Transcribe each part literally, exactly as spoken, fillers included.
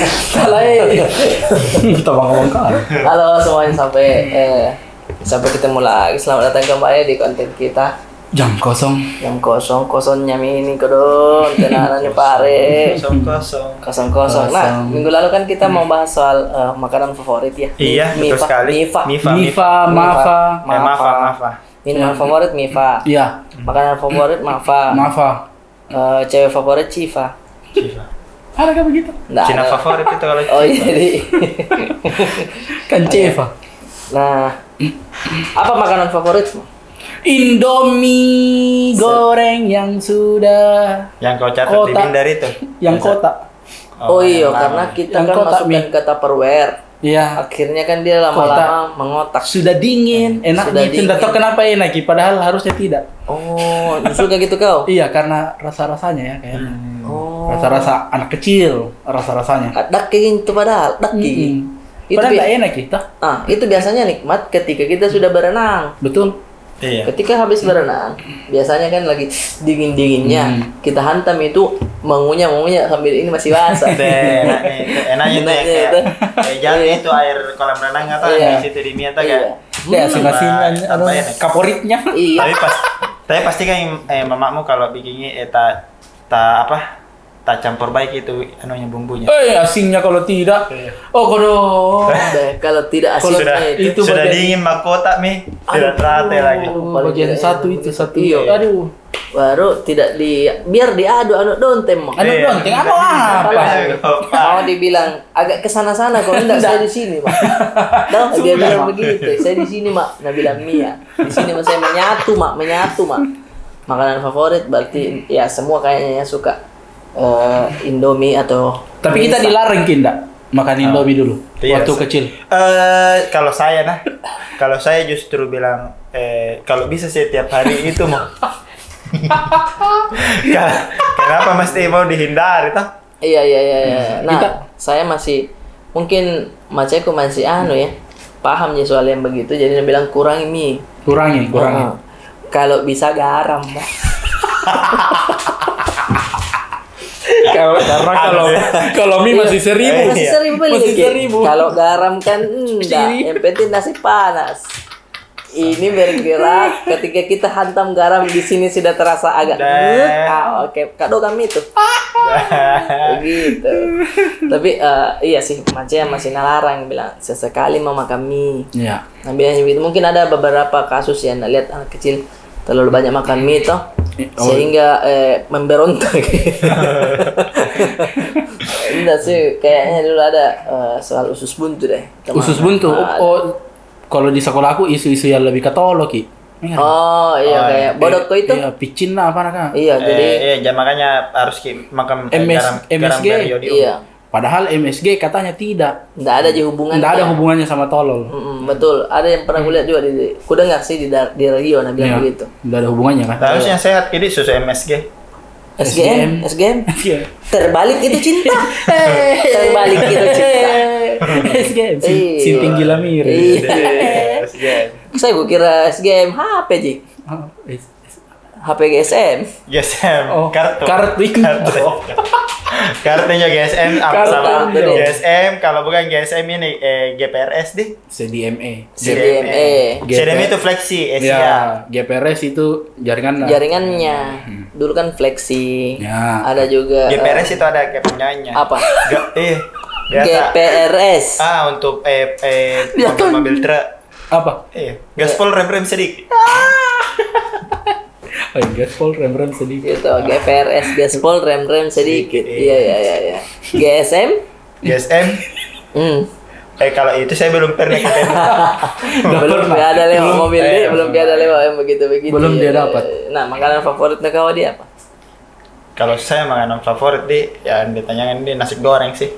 Salah, eh. Kita bangga-bangga. Halo semuanya, sampai, eh, sampai ketemu lagi. Selamat datang kembali di konten kita. Jam kosong. Jam kosong, kosongnya mi ini kodong. Tenang ni, pare. Kosong, kosong. Kosong, kosong. Nah, minggu lalu kan kita mau bahas soal, eh, makanan favorit, ya. Iya, betul sekali. Mifa. Mifa, Mifa. Mafa. Eh, Mafa, Mafa. Minuman favorit Mifa. Iya. Makanan favorit Mafa. Mafa. Eh, cewek favorit Cifa. Cifa. Ada kah begitu? Nggak ada. Cina favorit itu kalau Cifa. Oh, iya, di. Kan Cifa. Nah, apa makanan favoritmu? Indomie goreng yang sudah. Yang kau catat di binder itu. Yang kotak. Oh, iya, karena kita kan masukkan ke Tupperware. Iya. Akhirnya kan dia lama-lama mengotak. Sudah dingin, enak gitu. Nggak tahu kenapa enak, padahal harusnya tidak. Oh, justru kayak gitu kau? Iya, karena rasa-rasanya ya, kayaknya. Oh. Rasa-rasa anak kecil, rasa-rasanya. Dak kayak gitu padahal, dak kayak gitu. Padahal nggak enak gitu. Ah, itu biasanya nikmat ketika kita sudah berenang. Betul. Iya. Ketika habis berenang, biasanya kan lagi dingin-dinginnya, kita hantam itu mengunyah-mengunyah sambil ini masih basah. Deh, enaknya itu, enaknya itu ya, kayak, eh, jadi itu air kolam renang atau di situ di Mia tuh, kayak, iya, asin-asinnya, kaporitnya. Iya. Tapi pas, tapi pasti kan, eh, mamamu kalau bikinnya, eh, tak, tak apa, tak campur baik itu anunya, bumbunya. Eh, asinnya kalau tidak. Iya. Oh, kodong. Kalau tidak asinnya itu. Sudah dingin mahkota mi, tidak terate lagi. Bagian satu itu, satu. Iya. Aduh. Baru tidak di, biar diadu anu donteng, Mak. Anu donteng, apa? Mau dibilang agak ke sana-sana, kok enggak, saya di sini, Mak. Dah, dia bilang begitu, saya di sini, Mak. Nah, bilang Mia, di sini, Mak, saya menyatu, Mak, menyatu, Mak. Makanan favorit berarti ya semua kayaknya ya suka, eh, Indomie atau. Tapi kita dilarang ki ndak makan Indomie dulu waktu kecil? Eh, kalau saya nah, kalau saya justru bilang, eh, kalau bisa sih tiap hari itu mau. Kenapa mesti mau dihindari toh? Iya, iya, iya, iya. Nah, saya masih, mungkin maceku masih anu ya, paham ya soal yang begitu, jadi dia bilang, "Kurangi mi." Kurangi, kurangi. Kalau bisa garam, Mak. Karena kalau, kalau mi masih seribu. Masih seribu. Kalau garam kan enggak, yang penting nasi panas. Ini bergerak, ketika kita hantam garam di sini sudah terasa agak ngeut. Ah, oke, kado kami itu. Begitu. Tapi, eh, iya sih, mace masih nalarang bilang sesekali mau makan mi. Iya. Nah, biasanya begitu. Mungkin ada beberapa kasus yang lihat anak kecil terlalu banyak makan mi toh, sehingga, eh, memberontak. Enggak sih, kayaknya dulu ada, eh, soal usus buntu deh. Usus buntu. Oh, kalau di sekolahku isu-isu yang lebih katolo ki. Oh iya, kayak bodok ko itu. Iya, picin lah apa nak. Iya, jadi, eh, iya, makanya harus ki makan, eh, garam, garam M S G. Beriodium. Iya. Padahal M S G katanya tidak. Nggak ada ji hubungannya. Nggak ada hubungannya sama tolol. Mm-mm, betul. Ada yang pernah kulihat juga di, kudengar sih di, di radio, nah, bilang begitu. Nggak ada hubungannya kan? Harusnya sehat ki di susu M S G. S G M, S G M. Terbalik itu cinta. Terbalik itu cinta. S G M, sin-, sinting gila miring. Iya. S G M. Saya gua kira S G M H P ji. Oh, is-, is-, H P G S M. G S M. Oh, kartu. Kartu itu. Kartunya G S M apa sama? G S M, kalau bukan G S M ini, eh, G P R S di. C D M A. C D M A. C D M A itu fleksi, Asia. Ya, G P R S itu jaringan lah. Jaringannya. Hmm. Dulu kan fleksi. Ya. Ada juga, G P R S eh, itu ada kepanjangannya. Apa? Ga-, eh, biasa. G P R S. Ah, untuk, eh, eh, mobil-mobil truk. Apa? Eh, gaspol rem-rem sedikit. Oh, iya, gaspol rem-rem sedikit. Itu, G P R S, gaspol rem-rem sedikit. Sedikit, iya. Iya, iya, iya, iya. G S M? G S M? Hmm. Eh, kalau itu saya belum pernah ke P M K. Belum ada lewat mobil, eh, belum ada lewat yang begitu-begitu. Belum dia dapat. Nah, makanan favoritnya kau di apa? Kalau saya makanan favorit di, ya, yang ditanyakan di nasi goreng sih.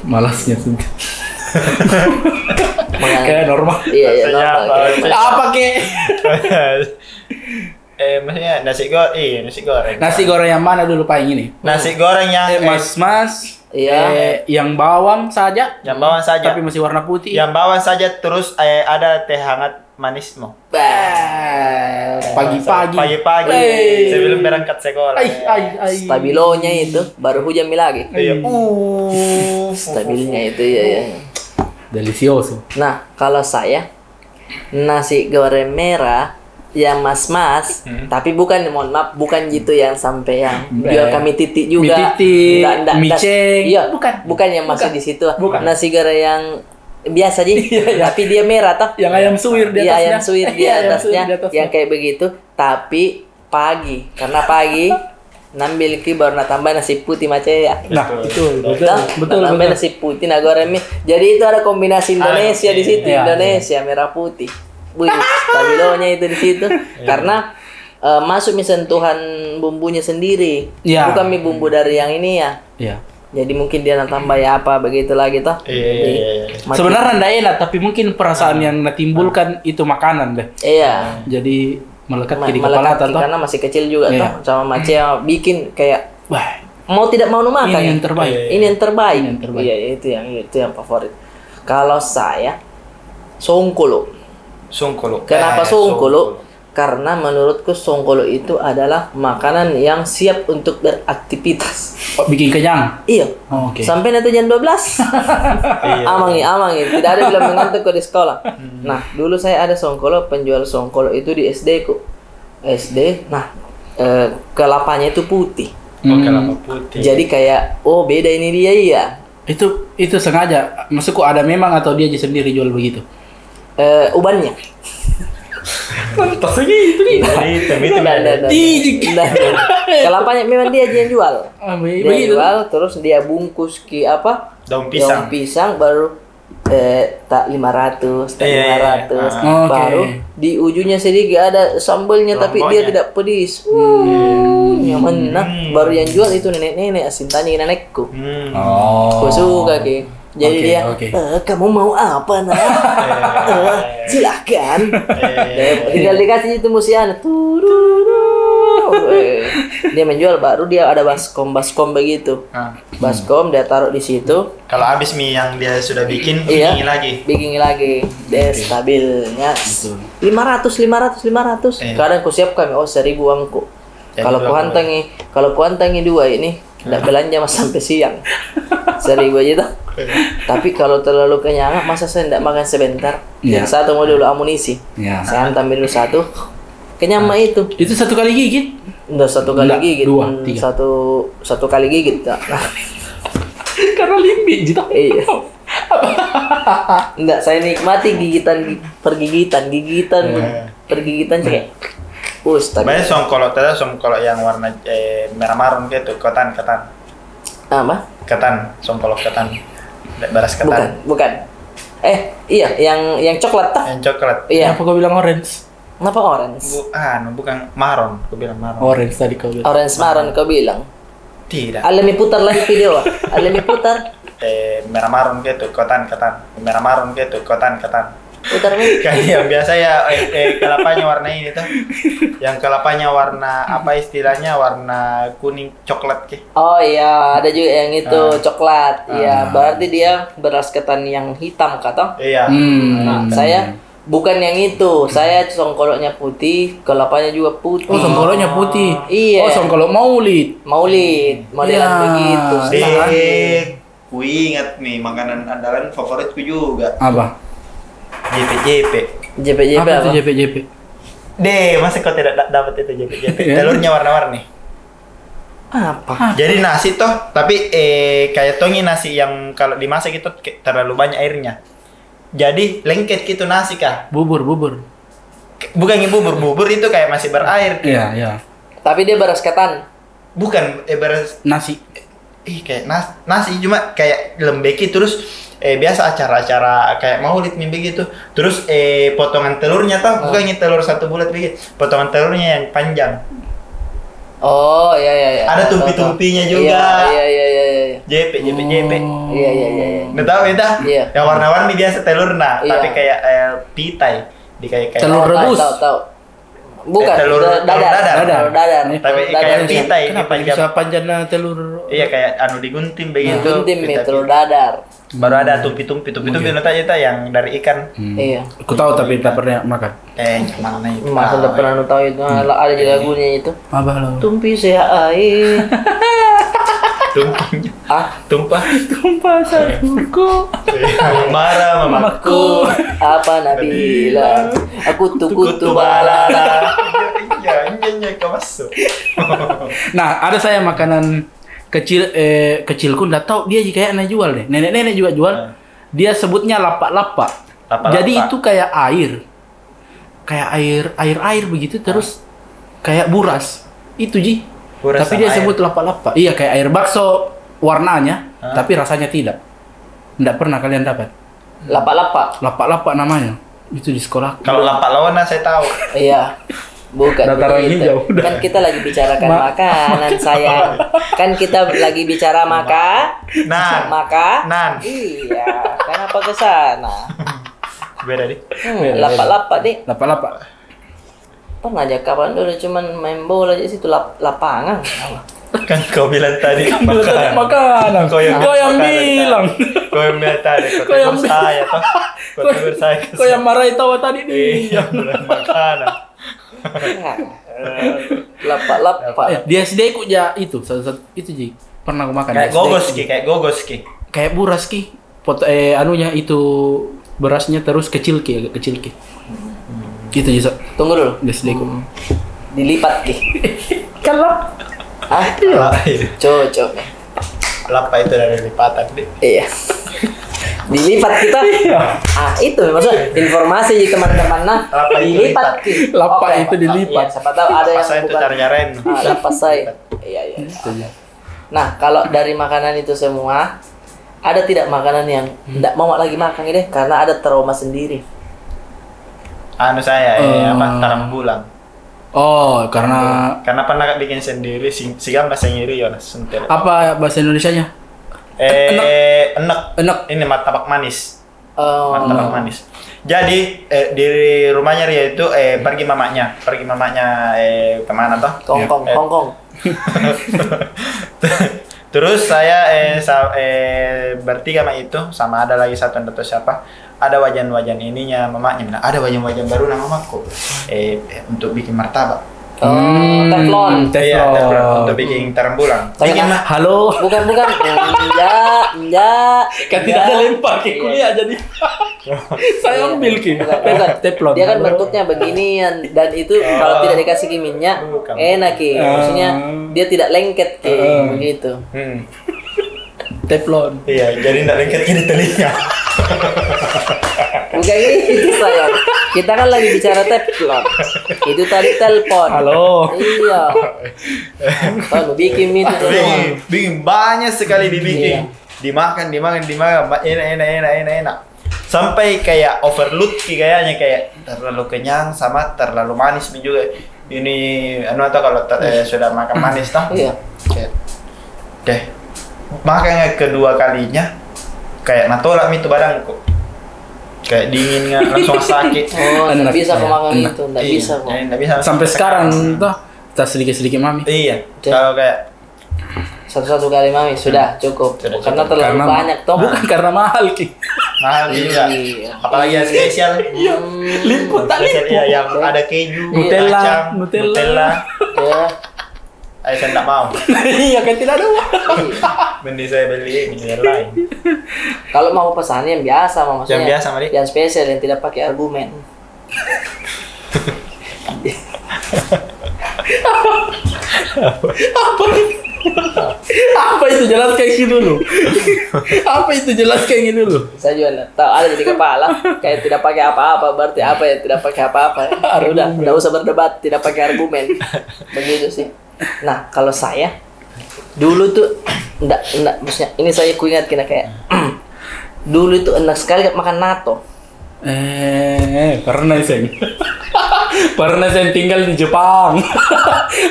Malasnya sudah. Kayak normal. Iya, iya, normal. Apa, apa kek? Eh, maksudnya nasi goreng, iya, nasi goreng. Nasi goreng yang mana dulu paling ini? Nasi goreng yang, eh, mas-mas, iya, eh, yang bawang saja. Yang bawang saja. Tapi masih warna putih. Yang bawang saja, terus, eh, ada teh hangat. Manismu. Bah, pagi-pagi. Pagi-pagi. Sebelum berangkat sekolah. Ai, ai, ai. Stabilonya itu, baru hujan mi lagi. Iya. Uh, stabilnya itu, iya, iya. Delicioso. Nah, kalau saya, nasi goreng merah yang mas-mas, tapi bukan, mohon maaf, bukan gitu yang sampai yang jual kami titik juga. Mie titik, mie ceng. Iya, bukan yang masuk di situ. Bukan. Nasi goreng yang biasa ji, tapi dia merah toh. Yang ayam suwir di atasnya. Iya, ayam suwir di atasnya, yang kayak begitu. Tapi pagi, karena pagi nambil ki baru natambah nasi putih macam ya. Nah, betul, betul, betul. Natambah nasi putih, na goreng mi. Jadi itu ada kombinasi Indonesia di situ, Indonesia merah putih. Wih, stabilonya itu di situ. Karena eh, masuk mi sentuhan bumbunya sendiri. Bukan mi bumbu dari yang ini ya. Iya. Jadi mungkin dia natambah ya apa begitu lagi toh. Iya, iya, iya. Sebenarnya ndak enak, tapi mungkin perasaan yang natimbulkan itu makanan deh. Iya. Jadi melekat di kepala toh. Karena masih kecil juga toh, sama mace yang bikin kayak mau tidak mau nu makan. Ini yang terbaik. Ini yang terbaik. Ini yang terbaik. Iya, itu yang, itu yang favorit. Kalau saya, songkolo. Songkolo. Kenapa songkolo? Karena menurutku songkolo itu adalah makanan yang siap untuk beraktivitas. Oh, bikin kenyang? Iya. Oh, oke. Sampai nanti jam dua belas. Iya. Amangi, amangi. Tidak ada bilang mengantuk kok di sekolah. Nah, dulu saya ada songkolo, penjual songkolo itu di S D ku. S D, nah, eh, kelapanya itu putih. Oh, kelapa putih. Jadi kayak, oh, beda ini dia, iya. Itu, itu sengaja, maksudku ada memang atau dia aja sendiri jual begitu? Eh, ubannya. Pantas aja itu. Iya, itu, itu. Nggak, nggak, nggak. Ih, nggak, nggak. Kelapanya memang dia aja yang jual. Ah, be-, dia begitu. Jual, terus dia bungkus ki apa? Daun pisang. Daun pisang, baru, eh, tak lima ratus, tak lima ratus. Iya, iya. Baru di ujungnya sedikit ada sambalnya, tapi dia tidak pedis. Uh, nyaman nah. Baru yang jual itu nenek-nenek, asin tani nenekku. Oh. Ku suka ki. Jadi dia, "Eh, kamu mau apa, Nak? Eh, silahkan." Eh, tinggal dikasih itu musiana. Tururu. Eh, dia menjual, baru dia ada baskom, baskom begitu. Baskom dia taruh di situ. Kalau habis mie yang dia sudah bikin, bikin lagi. Bikin lagi. Dia stabilnya lima ratus, lima ratus, lima ratus. Kadang ku siapkan, oh, seribu uangku. Kalau ku hantangi, kalau ku hantangi dua ini, ndak belanja mas sampai siang. Seribu aja toh. Tapi kalau terlalu kenyang, masa saya ndak makan sebentar? Jadi satu mau dulu amunisi. Saya hantam dulu satu. Kenyang mah itu. Itu satu kali gigit? Ndak satu kali gigit. Dua, tiga. Satu, satu kali gigit, Kak. Karena limbik ji toh. Iya. Ndak, saya nikmati gigitan, pergigitan, gigitan, pergigitan kayak, astaga. Banyak songkolo, tadi songkolo yang warna, eh, merah marun gitu, ketan, ketan. Apa? Ketan, songkolo ketan. Beras ketan. Bukan, bukan. Eh, iya, yang, yang coklat toh? Yang coklat. Iya. Kenapa kau bilang orange? Kenapa orange? Bu-, anu, bukan, maron, aku bilang maron. Orange tadi kau bilang. Orange maron kau bilang. Tidak. Ale mi putar lagi video. Ale mi putar. Eh, merah maron gitu, ketan, ketan. Merah maron gitu, ketan, ketan. Putar mi. Kayak yang biasa ya, eh, eh, kelapanya warna ini tuh. Yang kelapanya warna apa istilahnya? Warna kuning coklat ki. Oh iya, ada juga yang itu, coklat. Iya, berarti dia beras ketan yang hitam, kata? Iya. Nah, saya bukan yang itu, saya songkoloknya putih, kelapanya juga putih. Oh, songkoloknya putih. Iya. Oh, songkolok maulid. Maulid, modelan begitu. Deh, ku ingat nih, makanan andalan favoritku juga. Apa? Jepe-jepe. Jepe-jepe apa? Apa itu jepe-jepe? Deh, masa kau tidak da-, dapat itu jepe-jepe? Telurnya warna-warni. Apa? Jadi nasi toh, tapi, eh, kayak tongi nasi yang kalau dimasak itu kayak terlalu banyak airnya. Jadi lengket gitu nasi kah? Bubur, bubur. Bukan bubur, bubur itu kayak masih berair. Iya, iya. Tapi dia beras ketan. Bukan, eh, beras nasi. Ih, kayak nas-, nasi cuma kayak lembek ki, terus, eh, biasa acara-acara kayak maulid mi begitu. Terus, eh, potongan telurnya toh, bukan yang telur satu bulat begitu. Potongan telurnya yang panjang. Oh, iya, iya, iya. Ada tumpi-tumpinya juga. Iya, iya, iya, iya, iya. Jepe, jepe, jepe. Iya, iya, iya, iya. Nggak tahu beta? Iya. Yang warna-warni biasa telur, nah, tapi kayak, eh, pitai. Di kayak, kayak telur rebus. Tahu, tahu, tahu. Bukan, telur dadar. Dadar. Telur dadar. Tapi kayak pitai, kenapa bisa panjang telur? Iya, kayak anu digunting begitu. Digunting mi telur dadar. Baru ada tumpi-tumpi, tumpi-tumpi, mungkin. Nonton aja itu yang dari ikan. Hmm. Iya. Aku tahu, tapi tak pernah makan. Eh, mana itu? Masa tak pernah tahu itu? Hmm. Ada di lagunya itu. Apa lo? Tumpi sehat air. Tumpi. Ah? Tumpah. Tumpah saduku. Marah mamaku. Apa nak bilang? Aku tuh kutu balala. Iya, iya, iya, kau masuk. Nah, ada saya makanan kecil, eh, kecilku ndak tahu dia ji kayaknya jual deh. Nenek-nenek juga jual. Ah. Dia sebutnya lapak-lapak. Lapak-lapak. Jadi itu kayak air. Kayak air, air-air begitu, terus kayak buras. Itu ji. Buras sama air. Tapi dia sebut lapak-lapak. Iya, kayak air bakso warnanya, tapi rasanya tidak. Ndak pernah kalian dapat? Lapak-lapak. Lapak-lapak namanya. Itu di sekolah. Kalau lapak lawana saya tahu. Iya. Bukan begitu. Dataran hijau, udah. Kan kita lagi bicarakan makanan, sayang. Kan kita lagi bicara maka-, makanan. Iya, kenapa ke sana? Beda, di. Hmm, beda, beda. Lapak-lapak, di. Lapak-lapak. Pernah aja kapan dulu cuman main bola aja situ lap-, lapangan. Kan kau bilang tadi makanan. Kau yang bilang. Kau yang bilang tadi, kau tegur saya, toh. Kau tegur saya. Kau yang marahi tawa tadi, iya, bilang makanan. Lapak-lapak. Eh, di S D ku ja itu, satu-satu, itu ji. Pernah aku makan di S D ku. Kayak gogos ki, kayak gogos ki. Kayak buras ki. Pot-, eh, anunya itu berasnya terus kecil ki, agak kecil ki. Itu ji, Sa. Tunggu dulu. Di S D ku. Dilipat ki. Kalau. Ah, iya. Cocok. Lapa itu dari lipatan, di. Iya. Dilipat kita. Iya. Ah, itu maksudnya informasi ji teman-teman, nah. Lapa itu dilipat. Dilipat ki. Lapa itu dilipat. Iya, siapa tahu ada yang bukan. Lapa saya itu cara nyarain. Ah, lapa saya. Iya, iya. Itu ji. Nah, kalau dari makanan itu semua, ada tidak makanan yang ndak mau lagi makan deh, karena ada trauma sendiri? Anu saya, eh, apa, tarang bulang. Oh, karena pernah bikin sendiri, si-, sigang bahasa Inggris, Yonas, sentel. Apa bahasa Indonesianya? Eh, enek. Enek. Ini martabak manis. Oh. Martabak manis. Jadi, eh, di rumahnya dia itu, eh, pergi mamanya. Pergi mamanya, eh, kemana toh? Hong Kong, Hong Kong. Terus saya, eh, sa-, eh, bertiga sama itu, sama ada lagi satu, ndak tahu siapa. Ada wajan-wajan ininya, mamanya bilang, "Ada wajan-wajan baru, nah, mamaku, eh, eh, untuk bikin martabak." Oh, teflon. Iya, teflon. Untuk bikin tarang bulang. Bikin, Mak. Halo. Bukan, bukan. Enggak, enggak. Kan tidak ada lempar ke kuliah jadi. Saya ambil ki. Bukan, bukan. Teflon. Dia kan bentuknya beginian dan itu kalau tidak dikasih ki minyak, enak ki. Maksudnya dia tidak lengket ki, begitu. Teflon. Iya, jadi ndak lengket ki di telinga. Bukan itu, sayang. Kita kan lagi bicara teflon. Itu tadi telepon. Halo. Iya. Bikin itu semua. Bikin, bikin banyak sekali dibikin. Iya. Dimakan, dimakan, dimakan. Enak, enak, enak, enak, enak. Sampai kayak overload ki kayaknya, kayak terlalu kenyang sama terlalu manis mi juga. Ini, anu, atau kalau ter-, eh, sudah makan manis toh? Iya. Kayak, deh. Makan yang kedua kalinya, kayak natolak mi itu badanku. Kayak dingin, nggak, langsung sakit. Oh, nggak bisa kau makan itu, nggak bisa kau. Iya, nggak bisa. Sampai sekarang toh, tak sedikit-sedikit mami. Iya. Kalau kayak satu-satu kali mami, sudah cukup. Sudah cukup. Karena terlalu banyak toh. Bukan karena mahal ki. Mahal juga. Iya. Apalagi yang spesial. Iya. Limput tak limput. Spesial, iya, yang ada keju, kacang, Nutella. Iya. Ayo, saya nggak mau. Iya, kan tidak ada uang. Iya. Mending saya beli ini yang lain. Kalau mau pesan yang biasa, maksudnya. Yang biasa, Mari. Yang spesial, yang tidak pakai argumen. Apa itu? Apa itu? Jelaskan ini dulu. Apa itu? Jelaskan ini dulu. Saya juga nggak tahu. Ada jadi kepala, kayak tidak pakai apa-apa. Berarti apa ya? Tidak pakai apa-apa. Ya udah, argumen. Nggak usah berdebat. Tidak pakai argumen. Begitu sih. Nah, kalau saya, dulu tuh, ndak, ndak, maksudnya, ini saya kuingat kena kayak, dulu itu enak sekali makan natto. Eh, pernah, Seng. Pernah, Seng, tinggal di Jepang.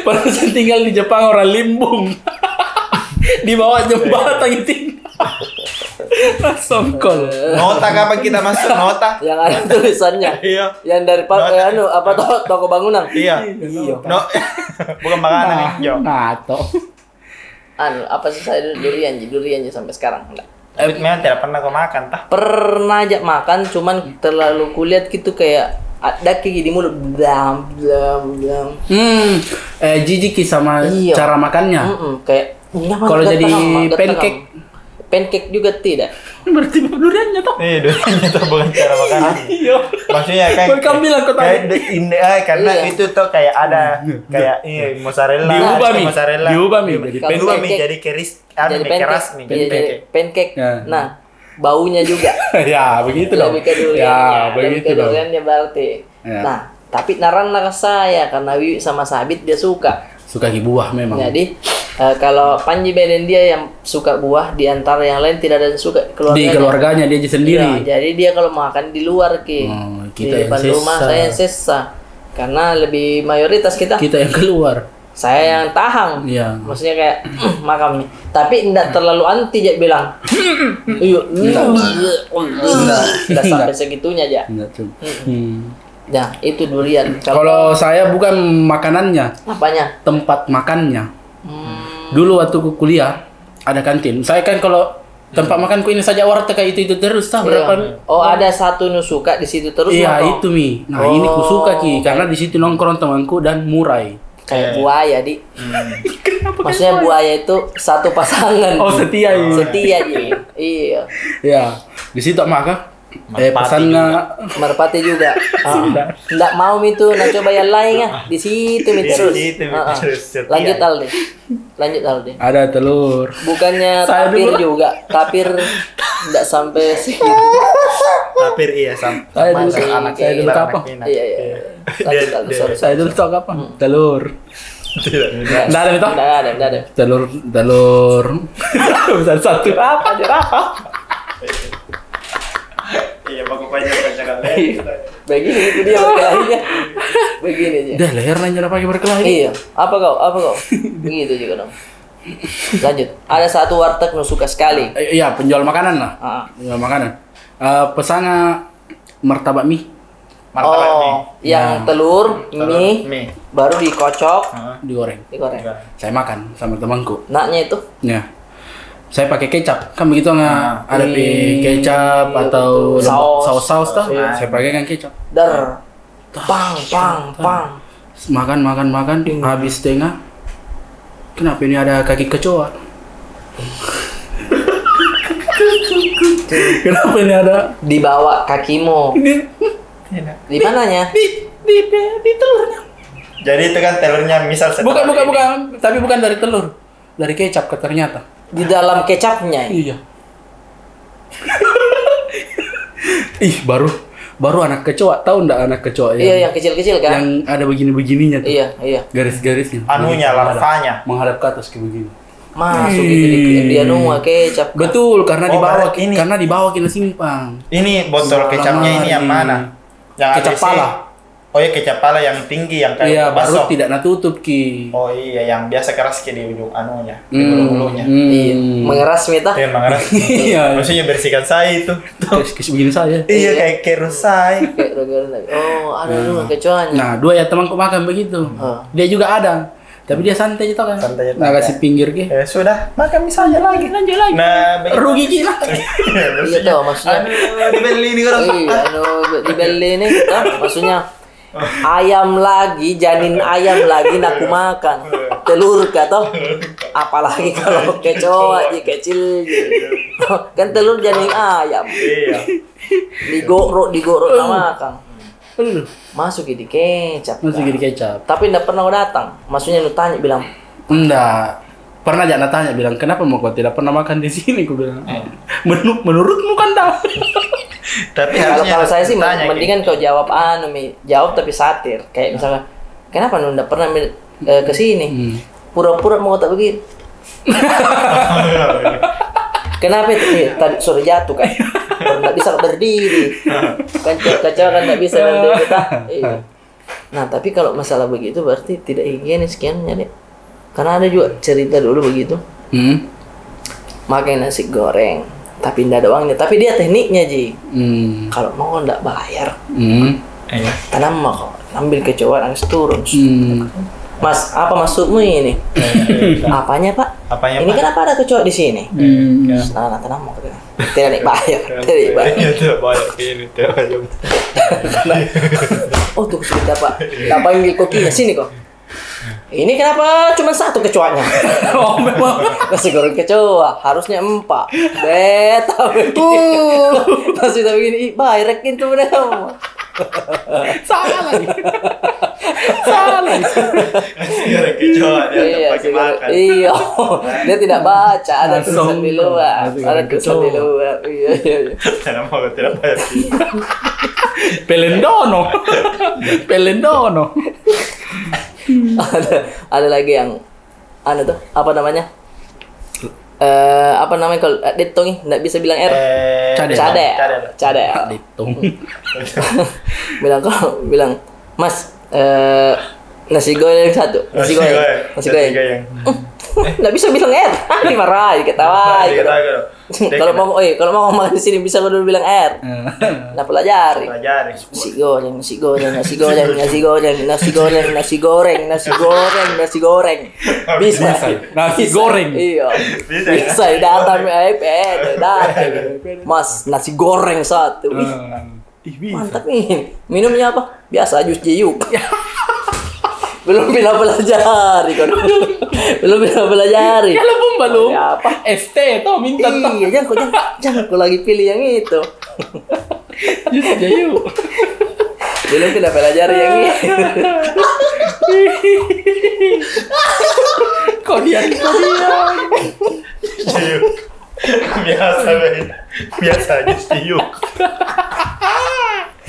Pernah, Seng, tinggal di Jepang, orang Limbung. Di bawah jembatan itu. Songkol. Nota, kapan kita masuk nota? Yang ada tulisannya. Iya. Yang dari pa-, eh, anu, apa, to-, toko bangunan. Iya. Iya. No, bukan makanan, yo. Nah, toh. Anu, apa sih saya dulu, durian ji, durian ji sampai sekarang. Nggak. Tapi memang tidak pernah kau makan, tah? Pernah aja makan, cuman terlalu kulihat gitu kayak ada ki di mulut, blam, blam, blam. Hmm, eh, jijik ki sama cara makannya. Mm-mm, kayak nyaman. Kalau jadi pancake? Pancake juga tidak. Berarti duriannya toh? Iya, duriannya toh, bukan cara makan. Iya. Maksudnya kan, kau bilang kau tadi. Karena itu tuh kayak ada, kayak, iya, mozzarella, diubah mi, mozzarella. Diubah mi jadi pancake. Diubah mi jadi keris, anu, jadi pancake. Keras mi, jadi pancake. Nah, baunya juga. Ya, begitu dong. Lebih ke duriannya, lebih ke duriannya berarti. Ya. Nah, tapi naranna ka saya, karena Wiwi sama Sabit dia suka. Suka ki buah memang. Jadi, eh, kalau Panji Belen dia yang suka buah, di antara yang lain tidak ada yang suka keluarganya. Di keluarganya dia aja sendiri. Iya, jadi dia kalau makan di luar ki. Oh, kita yang sessa. Di depan rumah saya yang sessa. Karena lebih mayoritas kita. Kita yang keluar. Saya yang tahan. Iya. Maksudnya kayak, makan mi. Tapi ndak terlalu anti, dia bilang. Iya, ndak. Ndak sampai segitunya aja. Ndak, Cuk. Hmm. Ya, itu durian. Kalau saya bukan makanannya. Apanya? Tempat makannya. Hmm. Dulu waktu ku kuliah, ada kantin. Saya kan kalau tempat makanku ini saja warteg kayak itu-itu terus, tah, berapa? Oh, ada satu nu suka di situ terus. Iya, itu mi. Nah, ini ku suka ki, karena di situ nongkrong temanku dan murai. Kayak buaya, di. Maksudnya buaya itu satu pasangan. Oh, setia, iya. Setia ji. Iya. Ya, di situ apa kah? Eh, pesanna. Merpati juga. Ah. Ndak mau mi tu, nah, coba yang lain, ah. Di situ mi terus. Di situ mi terus. Setia. Lanjut, Aldi. Lanjut, Aldi. Ada telur. Bukannya tapir juga. Tapir ndak sampai sih. Tapir iya, sam-, sama anak. Saya dulu kapang. Iya, iya. Lanjut, Aldi, sorry. Saya dulu tau kapang. Telur. Tidak, tidak. Ndak ada mi toh? Ndak ada, ndak ada. Telur, telur. Satu-satu. Apa aja, apa? Iya, baku panjang-panjangan leher. Begini itu dia berkelahinya. Begini aja. Dah, leher nanya apa lagi berkelahi? Iya. Apa kau? Apa kau? Begitu juga dong. Lanjut. Ada satu warteg nu suka sekali. Eh, iya, penjual makanan lah. Ah. Penjual makanan. Eh, pesanna martabak mi. Martabak mi. Oh, yang telur, mi, baru dikocok, digoreng. Digoreng. Saya makan sama temanku. Naknya itu? Ya. Saya pakai kecap. Kan begitu, nggak ada pi kecap atau saus-saus toh. Iya. Saya pakai kan kecap. Dar. Pang, pang, pang. Makan, makan, makan. Habis setengah. Kenapa ini ada kaki kecoa? Kenapa ini ada? Di bawah kakimu. Di mananya? Di, di, di telurnya. Jadi itu kan telurnya misal setengah ini. Bukan, bukan, bukan. Tapi bukan dari telur. Dari kecap ka ternyata. Di dalam kecapnya? Iya. Ih, baru, baru anak kecoa. Tahu ndak anak kecoa yang, iya, yang kecil-kecil kan? Yang ada begini-begininya tuh. Iya, iya. Garis-garisnya. Anunya, larvanya. Menghadap ke atas kayak begini. Masuk gitu di, di anu, kecap. Betul, karena di bawah, karena di bawah kita simpan. Ini botol kecapnya ini yang mana? Yang kecap pala. Oh iya, kecap pala yang tinggi, yang kayak baru tidak natutup ki. Oh iya, yang biasa keras ki di ujung anunya, di bulu-bulunya. Iya, mengeras mi toh. Iya, mengeras. Iya. Maksudnya bersihkan saya itu. Terus, terus begini saya. Iya, kayak, kayak rusai. Kayak rusai. Oh, ada dulu kecoanya. Nah, dua ya temanku makan begitu. Dia juga ada. Tapi dia santai aja toh kan. Santai aja. Nah, kasih pinggir ki. Ya sudah, makan mi saja lagi. Lanjut lagi. Nah, rugi ki lah. Iya toh, maksudnya. Aduh, dibeli ni orang. Iya, anu, dibeli ni toh, maksudnya. Ayam lagi, janin ayam lagi, nak ku makan. Telur ka toh. Apalagi kalau kecoa ji, kecil ji. Kan telur janin ayam. Iya. Digorok, digorok, nak makan. Aduh. Masuk ki di kecap. Masuk ki di kecap. Tapi ndak pernah kau datang. Maksudnya nu tanya bilang. Ndak. Pernah ja na tanya bilang, "Kenapa mau kau tidak pernah makan di sini?" Ku bilang. Menurutmu kan dah. Tapi kalau saya sih mendingan kau jawab anu mi, jawab tapi satir. Kayak misalnya, "Kenapa nu ndak pernah mi, eh, ke sini?" Pura-pura mau tak begitu. Kenapa itu? Eh, tadi sudah jatuh kan? Baru ndak bisa berdiri. Kan kacau kan ndak bisa berdiri, tah? Iya. Nah, tapi kalau masalah begitu berarti tidak higienis kiannya, deh. Karena ada juga cerita dulu begitu. Makan nasi goreng, tapi ndak ada uangnya. Tapi dia tekniknya ji. Kalau mau ndak bayar, tanam mah kau, ambil kecoa, nangis turun. "Mas, apa maksudmu ini?" "Apanya, Pak?" "Apanya, Pak?" "Ini kenapa ada kecoa di sini?" "Tenang, tenang, mau." Tidak naik bayar, tidak naik bayar. Tidak bayar ini, tidak bayar. "Oh, tunggu sebentar, Pak." Tak panggil kokinya, "Sini kau. Ini kenapa cuma satu kecoanya?" Oh, memang. Nasi goreng kecoa, harusnya empat. Beta begini. Masih tak begini, "Ih, bayar itu, benar." Salah lagi. Salah lagi. Nasi goreng kecoa, dia pakai makan. Iya. Dia tidak baca, ada tulisan di luar. Ada tulisan di luar. Iya, iya, iya. Tidak mau, tidak bayar. Pelendono. Pelendono. Ada, ada lagi yang anu tuh, apa namanya? Eh, apa namanya kalau, eh, ditongi, ndak bisa bilang R. Cadel. Cadel. Cadel. Ditongi. Bilang, kalau bilang, "Mas, eh, nasi goreng satu." "Nasi goreng. Nasi goreng." Nasi goreng. Ndak bisa bilang R. Dimarahi, ketawa. Kalau mau, eh, kalau mau makan di sini, bisa kau dulu bilang R. Nah, pelajari. Pelajari. Nasi goreng, nasi goreng, nasi goreng, nasi goreng, nasi goreng, nasi goreng, nasi goreng, nasi goreng. Bisa. Nasi goreng. Iya. Bisa, datang, eh, datang. "Mas, nasi goreng satu." Ih, bisa. Mantap nih. "Minumnya apa?" "Biasa, jus jeruk." Belum pernah pelajari kau. Belum pernah pelajari. Kalau pun belum. Apa? Es teh toh, minta toh. Iya, jangan kau, jangan, jangan kau lagi pilih yang itu. Jus jeruk. Belum pernah pelajari yang ini. Kau diam, kau diam. Jeruk. Biasa, biasa aja, Steve.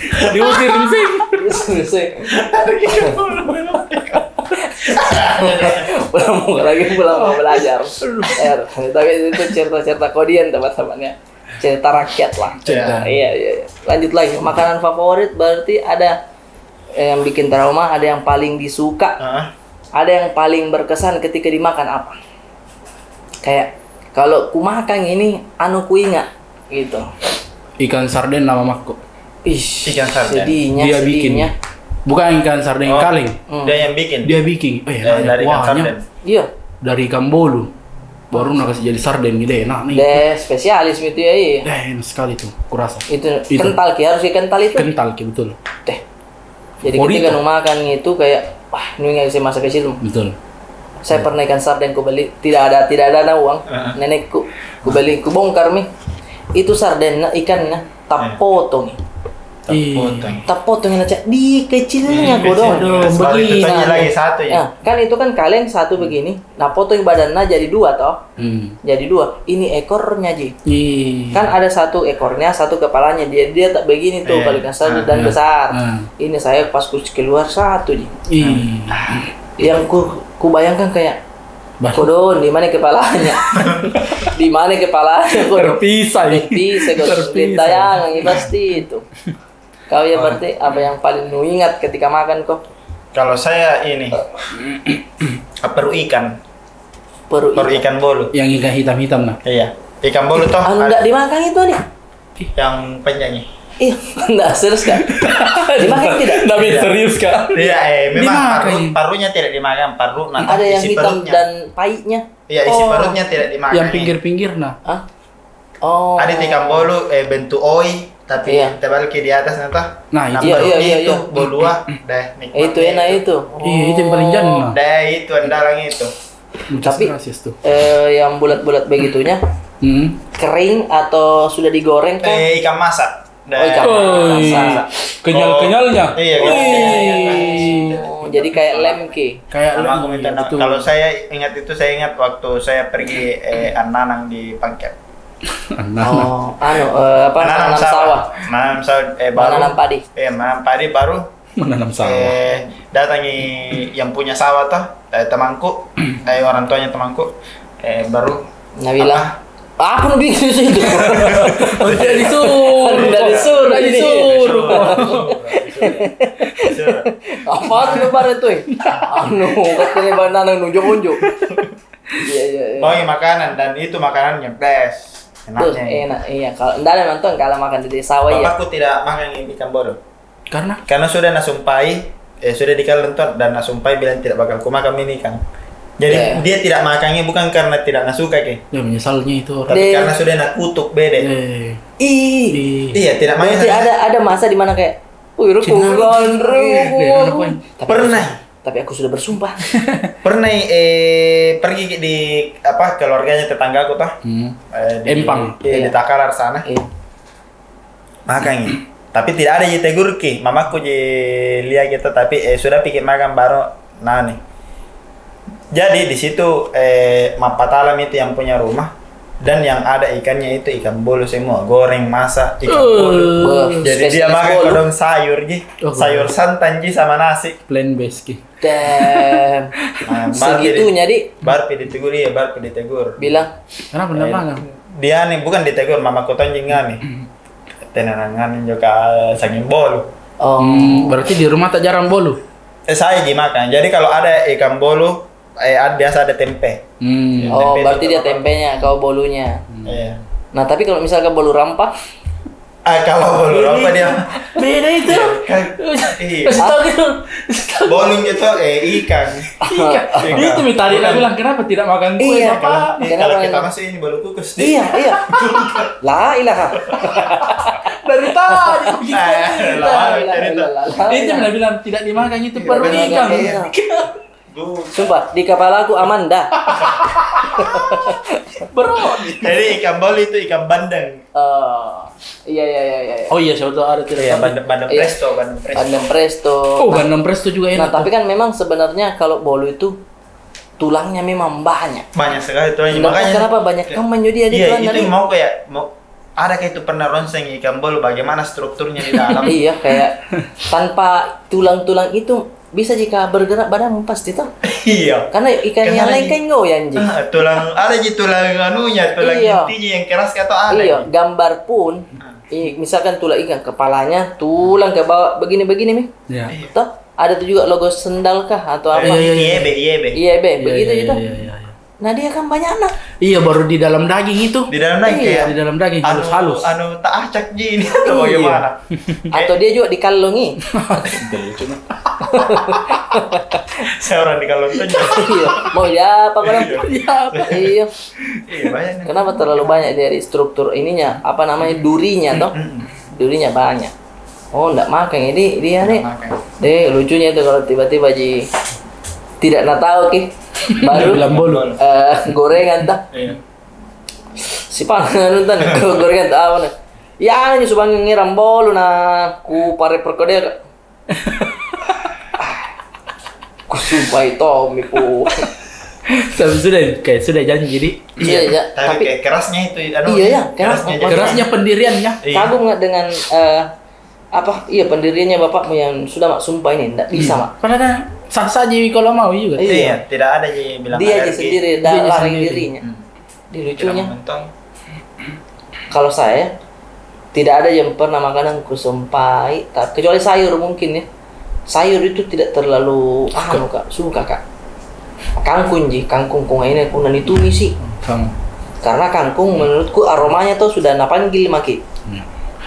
Diusir mesin. Diusir mesin. Pulang mau lagi, pulang mau belajar. Er, tapi itu cerita-cerita kodian, teman-temannya. Cerita rakyat lah. Cerita. Iya, iya, iya. Lanjut lagi. Makanan favorit berarti ada yang bikin trauma, ada yang paling disuka, ada yang paling berkesan ketika dimakan apa? Kayak, kalau ku makan ini, anu ku ingat, gitu. Ikan sarden nama mako. Ish, ikan sarden. Sedihnya, dia bikin. Bukan ikan sarden kaleng. Dia yang bikin. Dia bikin. Eh, dari ikan sarden. Iya. Dari ikan bolu. Baru nak kasih jadi sarden gitu, enak nih. Deh, spesialis itu ya, iya. Deh, enak sekali tuh, kurasa. Itu kental ki, harus ki kental itu. Kental ki, betul. Deh. Jadi ketika nu makan itu kayak, wah, nu ingat saya masa kecil. Betul. Saya pernah ikan sarden ku beli, tidak ada, tidak ada, ada uang. Nenekku, ku beli, ku bongkar mi. Itu sarden, nah, ikannya tak potong. Tak potong. Tak potong, nah, cak, di kecilnya kodong. Baru itu tanya lagi satu ya. Kan itu kan kaleng satu begini. Nah, potong badannya jadi dua toh. Jadi dua. Ini ekornya ji. Kan ada satu ekornya, satu kepalanya. Dia, dia tak begini tuh, kalau ikan sarden dan besar. Ini saya pas ku keluar satu ji. Yang ku, ku bayangkan kayak, kodong, di mana kepalanya? Di mana kepalanya, kodong? Terpisah. Terpisah, kodong. Terpisah. Tayangan pasti itu. Kau ya, berarti apa yang paling nu ingat ketika makan ko? Kalau saya ini, perut ikan. Perut ikan bolu. Yang ikan hitam-hitam nah. Iya. Ikan bolu toh. Anu, ndak dimakan itu nih. Yang panjang nih. Ih, ndak serius kah? Dimakan tidak? Ndak serius kah? Iya, eh, memang parunya tidak dimakan, paru nah. Ada yang hitam dan pahitnya. Iya, isi perutnya tidak dimakan. Yang pinggir-pinggir nah. Hah? Oh. Ada ikan bolu, eh, bentuk oi, tapi tebal ki di atas, nah, toh. Nah, itu. Iya, iya, iya. Itu bolua, deh, nikmat itu. Itu enak itu. Iya, itu yang paling jannah. Deh, itu andalan itu. Tapi, eh, yang bulat-bulat begitunya, kering atau sudah digoreng kah? Eh, ikan masak. Oh, ikan masak. Kenyal-kenyalnya. Iya, kenyal-kenyalnya. Oh, jadi kayak lem ki. Kayak lem, betul. Kalau saya ingat itu, saya ingat waktu saya pergi, eh, nanam di Pangkep. Menanam. Oh, anu, eh, apa, menanam sawah. Menanam sawah, eh, baru. Menanam padi. Eh, menanam padi baru. Menanam sawah. Eh, datangi yang punya sawah toh, eh, temanku, eh, orang tuanya temanku, eh, baru. Nah, bilang, apa? Apa nu bikin di situ? Tidak disuruh. Tidak disuruh. Tidak disuruh. Apa tu lebaran tu, eh? Anu, katanya banana nunjuk-nunjuk. Iya, iya, iya. Bagi makanan, dan itu makanannya best. Enaknya. Enak, iya. Kalau ndak ada nonton, kalau makan di sawah, iya. Bapakku tidak makan ikan bolu. Karena? Karena sudah nasumpai, eh, sudah dikalleng toh, dan nasumpai bilang tidak bakal kumakan mi ini ikan. Jadi, eh, dia tidak makannya bukan karena tidak nasuka ki. Ya, menyesalnya itu orang. Tapi karena sudah nakutuk bede. Eh. Ih. Iya, tidak makan. Berarti ada, ada masa di mana kayak, "Wih, rukun, rukun." Pernah. Tapi aku sudah bersumpah. Pernah, eh, pergi di, apa, keluarganya tetanggaku toh. Hmm. Eh, di, Empang. Iya, di Takalar sana. Iya. Makan. Tapi tidak ada ji tegur ki, mamaku ji lia gitu, tapi, eh, sudah pi ki makan baru nani. Jadi di situ, eh, Mapatalam itu yang punya rumah, dan yang ada ikannya itu ikan bolu semua, goreng, masak, ikan bolu. Jadi dia makan kodong sayur ji, sayur santan ji sama nasi. Plant based ki. Damn. Segitunya, di. Baru pi ditegur, iya, baru pi ditegur. Bilang, kenapa ndak makan? Dia ni bukan ditegur, mamaku tonjing kami. Tenangan juga sanging bolu. Oh. Hmm, berarti di rumah tak jarang bolu? Eh, saya ji makan. Jadi kalau ada ikan bolu, eh, ad-, biasa ada tempe. Hmm. Oh, berarti dia tempenya, kau bolunya. Iya. Nah, tapi kalau misalkan bolu rampa? Ah, kalau bolu rampa dia. Beda itu. Iya, kan, iya. Kasih tahu gitu. Kasih tahu. Bolunya tuh, eh, ikan. Ikan. Itu mi tadi dia bilang, "Kenapa tidak makan kue, Bapak?" Iya. Kalau kita masuk ini bolu kukus. Iya, iya. La ilaha. Dari tadi begitu. Itu mi bilang tidak dimakan itu perut ikan. Iya. Sumpah, di kepalaku aman dah. Bro. Jadi ikan bolu itu ikan bandeng. Oh, iya, iya, iya, iya. Oh iya, siapa tahu ada tidak. Iya, bandeng, bandeng presto, bandeng presto. Bandeng presto. Oh, bandeng presto juga enak. Nah, tapi kan memang sebenarnya kalau bolu itu tulangnya memang banyak. Banyak sekali tulangnya. Makanya kenapa banyak teman jadi, iya, tulang itu tadi. Mau kayak, mau, ada kayak itu pernah ronseng ikan bolu, bagaimana strukturnya di dalam? Iya, kayak tanpa tulang-tulang itu bisa jika bergerak badanmu pasti toh. Iya. Karena ikan yang lain kan goyang ji. Ah, tulang, ada ji tulang anunya, tulang intinya yang keras atau ada. Iya, gambar pun. Iya, misalkan tulang ikan kepalanya, tulang ke bawah begini-begini mi. Iya. Toh, ada tuh juga logo sendal kah atau apa? Iya, iya, iya. Iya, be, iya, be. Iya, be, begitu itu. Iya, iya, iya. Nah, dia kan banyak anak. Iya, baru di dalam daging itu. Di dalam daging, iya, kayak di dalam daging, anu, halus-halus. Anu, tak acak ji ini atau bagaimana? Atau dia juga dikalungi. Saya orang dikalung saja. Iya. Mau ya apa kau? Iya. Iya. Iya, banyak nih. Kenapa terlalu banyak dari struktur ininya? Apa namanya? Durinya toh? Durinya banyak. Oh, ndak makan ini dia nih. Deh, lucunya itu kalau tiba-tiba ji tidak na tahu ki. Baru bilang bolu. Eh, gorengan tah. Iya. Si pangan nonton kalau gorengan tah apa nih? Ya, ini subang ngiram bolu na ku pare perkodel. Ku sumpah itu miku. Tapi sudah, kayak sudah janji jadi. Iya, tapi kayak kerasnya itu, anu, iya, iya, kerasnya jadi. Kerasnya pendiriannya. Iya. Kagum nggak dengan, eh, apa, iya, pendiriannya bapakmu yang sudah mak sumpah ini, ndak bisa mak. Padahal kan sah-sah ji kalau mau juga. Iya, tidak ada ji bilang dia ji sendiri, dia larang dirinya. Di lucunya, kalau saya, tidak ada yang pernah makanan ku sumpai, ta-, kecuali sayur mungkin ya. Sayur itu tidak terlalu anu, Kak, suka, Kak. Kangkung ji, kangkung kong ini aku nani tumis sih. Karena kangkung menurutku aromanya tuh sudah napanggil maki. Iya.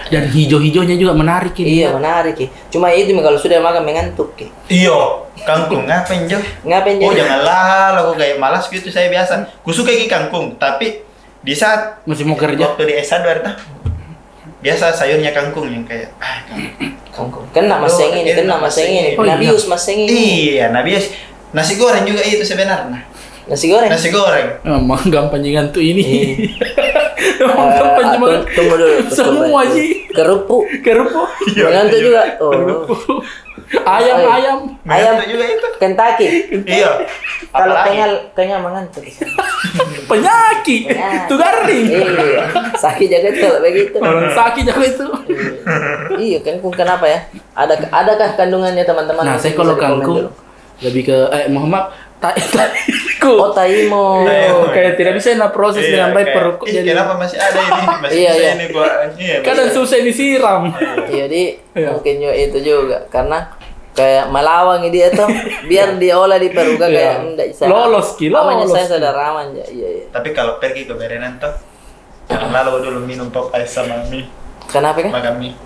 Dan hijau-hijaunya juga menarik ini. Iya, menarik ya. Cuma itu mi kalau sudah makan mengantuk ki. Iyo, kangkung ngapain jo? Ngapain jo? Oh, janganlah, aku kayak malas gitu saya biasa. Kusuka ki kangkung, tapi di saat masih mau kerja, waktu di S satu ada, biasa sayurnya kangkung yang kayak, ah, kangkung. Kangkung. Kena maseng ini, kena maseng ini. Nabius maseng ini. Iya, nabius. Nasi goreng juga itu sebenarnya. Nasi goreng. Nasi goreng. Emang gampang ji ngantuk ini. Iya. Emang gampang ji makan. Tunggu dulu. Semua ji. Kerupuk. Kerupuk. Iya, ngantuk juga. Oh. Kerupuk. Ayam, ayam. Ayam juga itu. Kentucky. Iya. Kalau kenyal, kenyal mengantuk. Penyakit. Penyakit. Itu garing. Iya. Sakit juga itu kalau begitu. Orang sakit juga itu. Iya, kangkung kenapa ya? Ada, adakah kandungannya, teman-teman? Nah, saya kalau kangkung lebih ke, eh, mohon maaf, tai, tai. Oh, taimo. Kayak tidak bisa na proses dengan baik perutku, jadi kenapa masih ada ini? Masih bisa ini gua, iya, kadang susah disiram. Iya, di Iya. Mungkin juga itu juga, karena kayak melawang dia tuh, biar diolah di Peruka kayak ndak bisa. Lolos ki, lolos ki. Saya saudara aman ya, iya, iya. Tapi kalau pergi ke berenan tuh, jangan lalu dulu minum pop ice sama mie. Kenapa kah? Makan mie.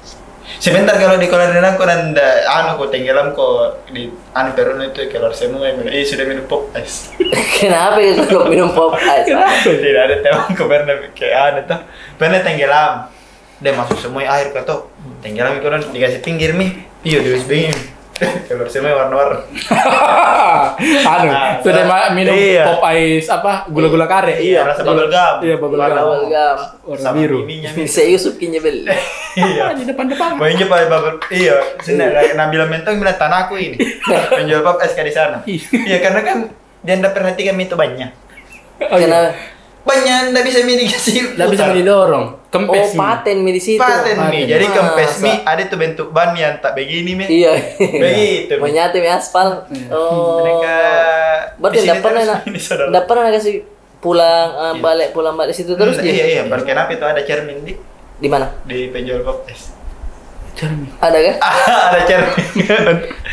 Sebentar, kalau di kolam renang ko nanda, anu, ko tenggelam ko di anu perutnya itu keluar semua, ya, bilang, "Ih, sudah minum pop ice." Kenapa ya kalau minum pop ice? Kenapa? Tidak ada temanku pernah kayak anu tuh. Pernah tenggelam. Dia masuk semua air ke toh. Tenggelam itu dan dikasih pinggir mi. Iyo, di U S B ini. Keluar semua warna-warna. Anu, ah, sudah ma-, minum iya. Pop ice apa? Gula-gula karet. Iya, rasa bubble gum. Iya, bubble gum. Warna bubble gum. Warna sama biru. Ininya mi. Saya Yusuf kinya beli. Iya. Di depan-depan. Banyak pakai bubble. Iya, sini ada Nabila Mentong bilang tanahku ini. Penjual pop ice ke di sana. Iya. Iya, karena kan dia ndak perhatikan mi itu banyak. Oh, iya. Kenapa? Banyak, ndak bisa mi dikasih putar. Ndak bisa mi didorong. Kempes mi. Oh, paten mi di situ. Paten mi. Paten. Jadi kempes mi, masa? Ada tuh bentuk ban yang tak begini mi. Iya. Begitu mi. Menyatu mi aspal. Iya. Oh. Mereka berarti di sini ndak pernah terus nak, ini, saudara. Ndak pernah nak kasih pulang, eh, iya. Balik, pulang balik situ terus. Hmm, dia? Iya, iya. Baru kenapa itu ada cermin di Di mana? Di penjual pop ice. Cermin. Ada kah? Ada cermin.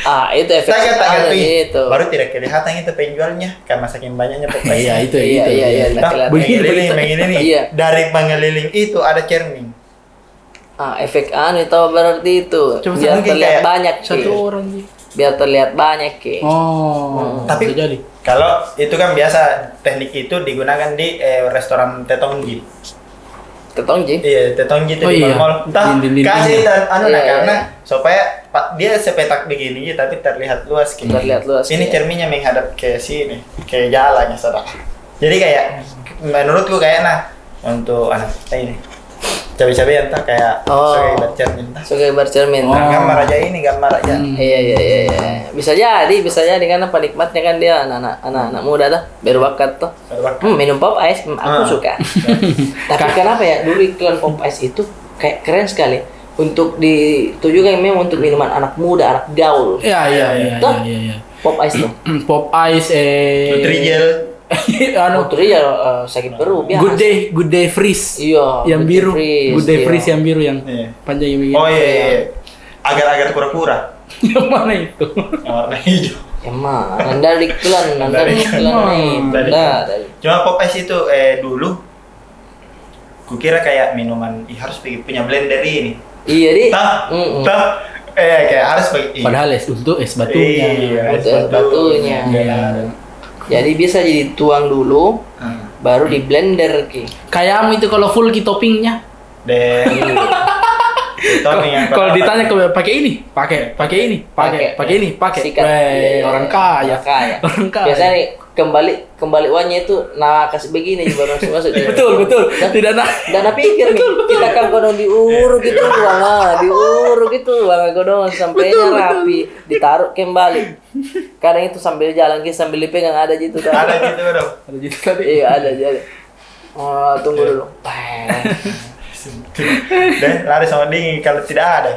Ah, itu efek setan itu. Baru tidak kelihatan itu penjualnya karena saking banyaknya pop ice. Iya, itu, iya, itu, iya, iya, iya. Nah, begini, begini, begini nih. Iya. Dari mengeliling itu ada cermin. Ah, efek anu itu berarti itu. Cuma biar terlihat banyak satu orang ji. Biar terlihat banyak ki. Oh, tapi bisa jadi. Kalau itu kan biasa teknik itu digunakan di, eh, restoran Tetongji. Tetongji? Iya, Tetongji itu di mall-mall. Entah, kasih dan anu, nah, karena supaya dia sepetak begini ji, tapi terlihat luas ki. Terlihat luas. Ini cerminnya menghadap ke sini, ke jalannya, saudara. Jadi kayak, menurutku kayak, nah, untuk anak ini cabe-cabe yang tak kayak sebagai bercermin, tak? Sebagai bercermin. Nah, gambar aja ini, gambar aja. Hmm. Iya, iya, iya, iya. Bisa jadi, bisa jadi karena penikmatnya kan dia anak-anak, anak-anak muda tuh, baru bakat tuh. Baru bakat. Hmm, minum pop ice, hmm, aku suka. Tapi kenapa ya dulu iklan pop ice itu kayak keren sekali untuk ditujukan memang untuk minuman anak muda, anak gaul. Iya, iya, iya, iya, iya. Pop ice tuh. Pop ice, eh, Nutrijel. Anu. Putri ya, eh, sakit perut, biasa. Good Day, Good Day Freeze. Iya, yang biru. Good Day Freeze yang biru yang panjang yang begini. Oh, iya, iya. Agar-agar kura-kura. Yang mana itu? Yang warna hijau. Yang mana? Nanda iklan, nanda iklan. Cuma pop ice itu, eh, dulu kukira kayak minuman, ih, harus pi-, punya blender ini. Iya, di. Tah, tah. Eh, kayak harus pakai, ih. Padahal es untuk es batunya. Iya, es batunya. Iya. Jadi bisa jadi tuang dulu, baru di blender ki. Kayak kamu itu kalau full ki toppingnya. Deh. Kalau ditanya ke, "Pakai ini?" "Pakai, pakai ini, pakai, pakai ini, pakai." Sikat. Weh, orang kaya. Orang kaya. Orang kaya. Biasanya kembali, kembali uangnya itu, nah, kasih begini baru masuk, masuk dia. Betul, betul. Tidak, nah. Tidak na pikir nih. Kita kan kodong diuruk gitu, uang, ah, diuruk gitu, uang kodong sampai rapi, ditaruh kembali. Kadang itu sambil jalan, kita sambil dipegang, ada gitu, kan. Ada gitu, dong. Ada gitu tadi. Iya, ada jadi. Oh, tunggu dulu. Deh, lari sama dingin kalau tidak ada.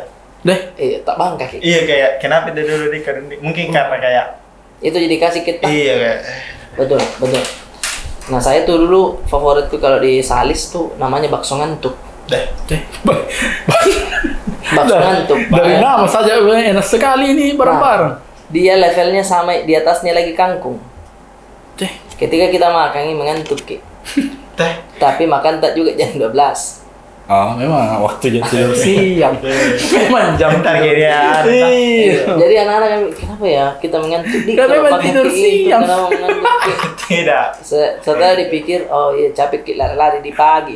Deh. Iya, tak bangka ki. Iya, kayak, kenapa dia dulu di, mungkin karena kayak itu jadi kasih kita. Iya, kayak. Betul, betul. Nah, saya tuh dulu favoritku kalau di Salis tuh namanya bakso ngantuk. Deh. Deh. Bakso ngantuk. Dari nama saja, eh, enak sekali ini barang-barang. Nah, dia levelnya sama, di atasnya lagi kangkung. Deh. Ketika kita makan ini mengantuk ki. Deh. Tapi makan tak juga jam dua belas. Oh, memang waktu jam tidur siang. Memang jam tidur siang. Iya. Jadi anak-anak kan, "Kenapa ya kita mengantuk di kalau pakai tidur siang? Kenapa mengantuk?" Tidak. Se-, setelah dipikir, "Oh iya, capek ki lari-lari di pagi."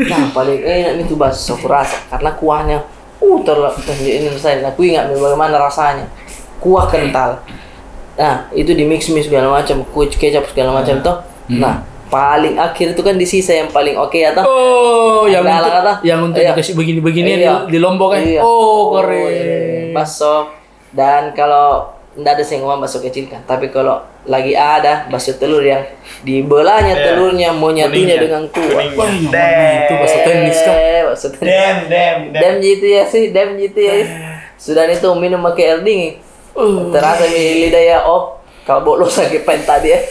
Nah, paling enak itu bakso kurasa karena kuahnya Uh, terlalu, ini saya, aku ingat bagaimana rasanya. Kuah kental. Nah, itu di mix mix segala macam, kuah kecap segala macam toh. Nah, paling akhir itu kan di sisa yang paling oke ya toh. Oh, yang untuk, yang untuk dikasih begini-begini di, di Lombok kan. Iya. Oh, keren. Bakso. Dan kalau ndak ada seng uang bakso kecil kan, tapi kalau lagi ada bakso telur yang dibelahnya telurnya, menyatunya dengan kuah. Wah, yang warna itu bakso tenis kah? Bakso tenis. Dem, dem, dem. Dem gitu ya sih, dem gitu ya. Sudah itu minum pakai air dingin. Terasa di lidah ya, oh, kalau bolu sakit pen tadi ya.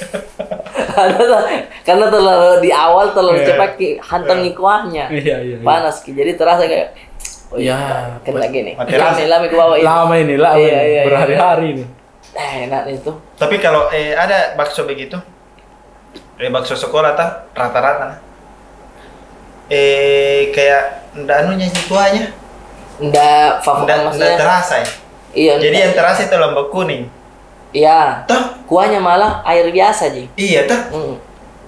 Ada tuh, karena terlalu di awal terlalu cepat ki hantam kuahnya. Iya, iya, iya. Panas ki, jadi terasa kayak, oh iya, kena lagi nih. Lama ini, lama ini, lama ini, berhari-hari ini. Eh, enak nih tuh. Tapi kalau, eh, ada bakso begitu, eh, bakso sekolah tah, rata-rata nah. Eh, kayak ndak anunya sih kuahnya. Ndak favorit, ndak, ndak maksudnya. Terasa ya? Iya, jadi ndak. Yang terasa itu lombok kuning. Iya. Toh? Kuahnya malah air biasa ji. Iya, toh? Mm.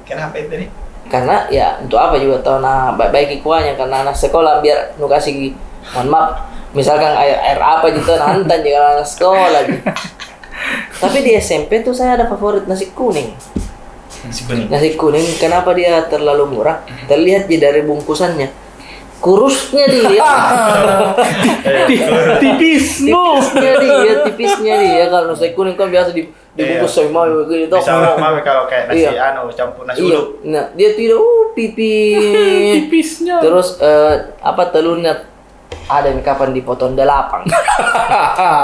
Kenapa itu nih? Karena ya untuk apa juga toh, nah, baik-baik kuahnya karena anak sekolah biar nu kasih, mohon maaf, misalkan air, air apa gitu, nah, hantam ji kalau anak sekolah ji. Tapi di S M P tuh saya ada favorit nasi kuning. Nasi kuning. Nasi kuning, kenapa dia terlalu murah? Terlihat ji dari bungkusannya. Kurusnya dia. Ti-, tipismu. Tipisnya dia, tipisnya dia. Kalau nasi kuning kan biasa di, dibungkus sama begitu. Bisa mami kalau kayak nasi anu, campur nasi uduk. Nah, dia tidak, uh, pipi. Tipisnya. Terus, eh, apa, telurnya ada yang kapan dipotong delapan.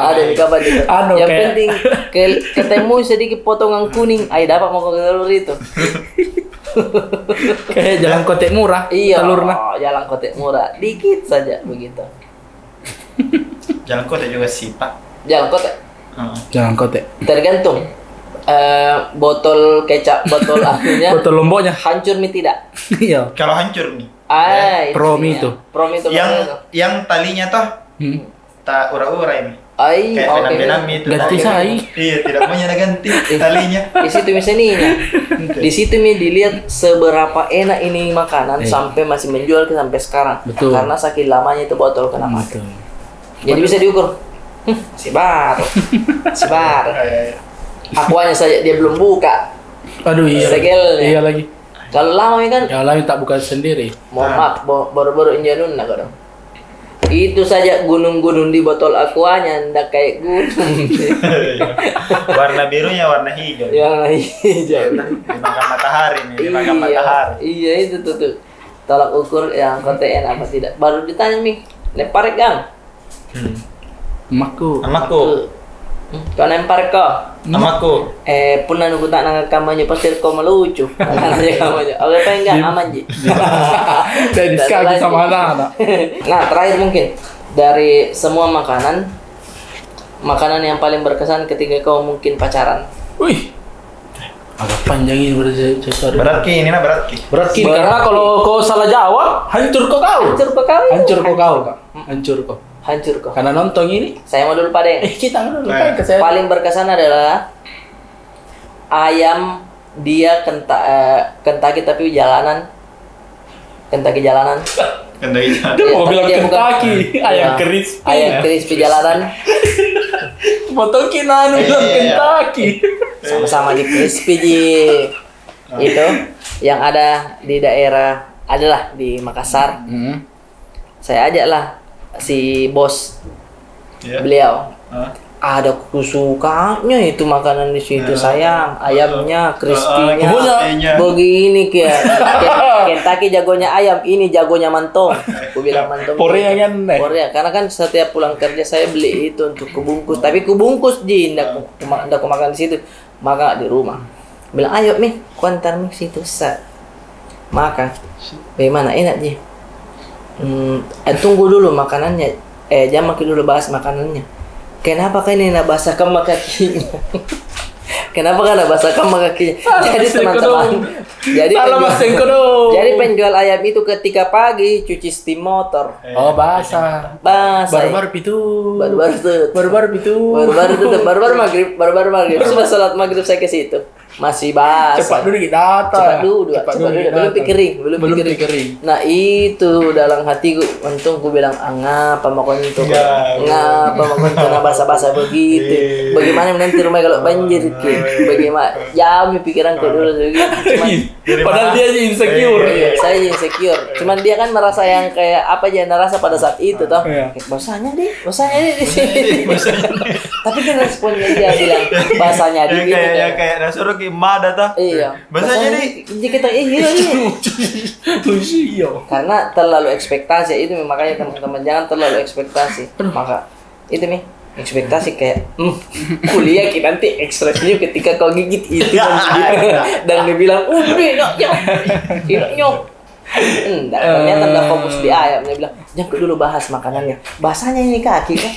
Ada yang kapan dipotong. Anu, yang kayak penting ke-, ketemu sedikit potongan kuning, ai dapat mau ke telur itu. Kayak jalan kotek murah, iya, telurnya. Oh, jalan kotek murah, dikit saja begitu. Jalan kotek juga sih, Pak. Jalan kotek. Heeh. Jalan kotek. Tergantung, eh, botol kecap, botol anunya. Botol lomboknya. Hancur mi tidak? Iya. Kalau hancur mi. Ah, eh, itu prom dia. Itu. Prom itu yang, yang talinya toh, hmm, tak ura-ura ini. Ai, kayak oke, benang-benang itu. Ganti saya. Iya, tidak maunya na ganti talinya. Di situ mi seninya. Di situ mi dilihat seberapa enak ini makanan sampai masih menjual ke sampai sekarang. Betul. Karena saking lamanya itu botol kena pakai. Betul. Jadi bisa diukur. Hmm, masih baru. Masih baru. Iya, iya. Aquanya saja dia belum buka. Aduh, iya. Segelnya. Iya lagi. Kalau lama mi kan? Yang lama tak buka sendiri. Mohon maaf, bo-, baru-baru injanun nak dong. Itu saja gunung-gunung di botol aquanya, ndak kayak gunung. Warna birunya warna hijau. Ya, warna hijau. Dimakan matahari nih, dimakan matahari. Iya, itu tuh, tuh. Tolak ukur yang kote enak apa tidak. Baru ditanya mi, lempar gang. Hmm. Amaku. Amaku. Hmm, kau lempar ko. Amaku. Eh, pernah nuku tak nangka kamu aja, pasti kau melucu. Aja kamu aja. Oke, pengen nggak? Aman ji. Jadi sekali sama anak-anak. Nah, terakhir mungkin, dari semua makanan, makanan yang paling berkesan ketika kau mungkin pacaran? Wih, agak panjang ini berarti, saya cari. Berat ki, ini nah berat ki. Berat ki, karena kalau kau salah jawab, hancur kau kau. Hancur kau kau. Hancur kau kau. Hancur kau. Hancur kau. Karena nonton ini. Saya mau dulu, Pak Deng. Eh, kita dulu. Paling berkesan adalah ayam dia kenta-, eh, Kentucky tapi jalanan. Kentucky jalanan. Kentucky jalanan. Dia mau bilang Kentucky, ayam crispy. Ayam crispy jalanan. Potong ki nanu bilang Kentucky. Sama-sama di crispy ji. Itu yang ada di daerah, adalah di Makassar. Hmm. Saya ajaklah si bos beliau. Ada kusukanya itu makanan di situ, sayang. Ayamnya, crispy-nya. Begini, kayak, kayak Kentucky jagonya ayam, ini jagonya mantong. Aku bilang mantong. Korea kan, eh? Korea. Karena kan setiap pulang kerja saya beli itu untuk kubungkus. Tapi kubungkus ji, ndak ku, ndak ku makan di situ. Maka di rumah. Bilang, "Ayo mi, kuantar mi situ." Set. Makan. Bagaimana? Enak ji? Hmm, eh, tunggu dulu makanannya. Eh, jangan maki dulu bahas makanannya. Kenapa kah ini na basah kama kakinya? Kenapa kah na basah kama kakinya? Jadi, teman-teman, jadi penjual, jadi penjual ayam itu ketika pagi cuci steam motor. Oh, basah. Basah. Baru-baru pitu. Baru-baru tuh. Baru-baru pitu. Baru-baru tuh, baru-baru maghrib, baru-baru maghrib. Sudah salat maghrib saya ke situ. Masih basah. Cepat dulu kita datang. Cepat dulu, cepat dulu. Belum pikir, belum pikir. Nah, itu dalam hatiku, untung ku bilang, "Ah, ngapa makon itu? Ngapa makon itu na basah-basah begitu? Bagaimana nanti rumah kalau banjir ki? Bagaimana?" Jauh mi pikiranku dulu begitu. Cuman padahal dia aja insecure. Iya, saya aja insecure. Cuman dia kan merasa yang kayak apa aja na rasa pada saat itu, toh. Iya. Basahnya di, basahnya di, di sini. Tapi kan responnya dia bilang, "Basahnya di," gitu, kayak, kayak na suruh ki mada, toh. Iya. Basahnya di. Dia kata, "Eh, iya, iya." Karena terlalu ekspektasi, itu makanya teman-teman jangan terlalu ekspektasi. Maka itu mi, ekspektasi kayak, "Hmm, kuliah ki nanti ekspresinya ketika kau gigit itu." Dan dia bilang, "Oh, enaknya, enaknya." Enggak, ternyata enggak fokus di ayam. Dia bilang, "Jangan dulu bahas makanannya. Basahnya ini kaki, kan?"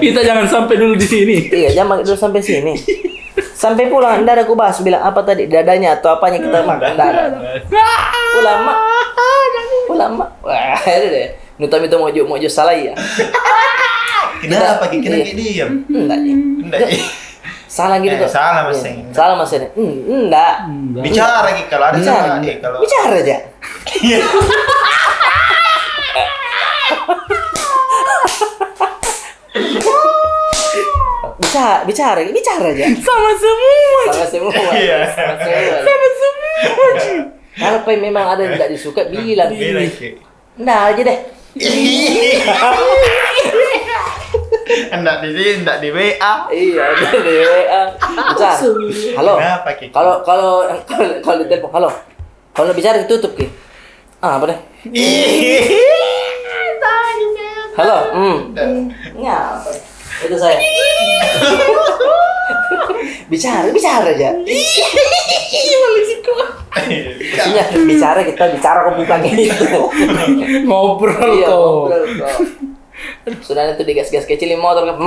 Kita jangan sampai dulu di sini. Iya, jangan dulu sampai sini. Sampai pulang, enggak ada ku bahas. Bilang, "Apa tadi? Dadanya atau apanya kita makan?" Enggak ada. Ulama. Ulama. Wah, ada deh. Nutami tu mojo, mojo salah ya. Kenapa kita, kita diam? Enggak, Ji. Enggak, Ji. Salah gitu. Eh, salah masih. Salah masih. Hmm, enggak. Bicara lagi kalau ada salah, eh, kalau bicara aja. Bicara, bicara, bicara aja. Sama semua. Sama semua. Iya. Sama semua. Sama semua, Ji. Kalau kau memang ada yang tidak disuka, bilang. Bilang, Ji. Nda aja deh. Nda di sini, nda di W A. Iya, nda di W A. Halo. Kenapa, Ki? Kalau, kalau, kalau, kalau ditelepon, halo. Kalau bicara ditutup, Ki. Ah, apa deh? Halo. Hmm. Ngapa? Itu saya. Bicara, bicara aja. Maksudnya, bicara kita bicara kok bukan gitu. Ngobrol kok. Iya, ngobrol kok. Sudah itu digas-gas kecil motor kan.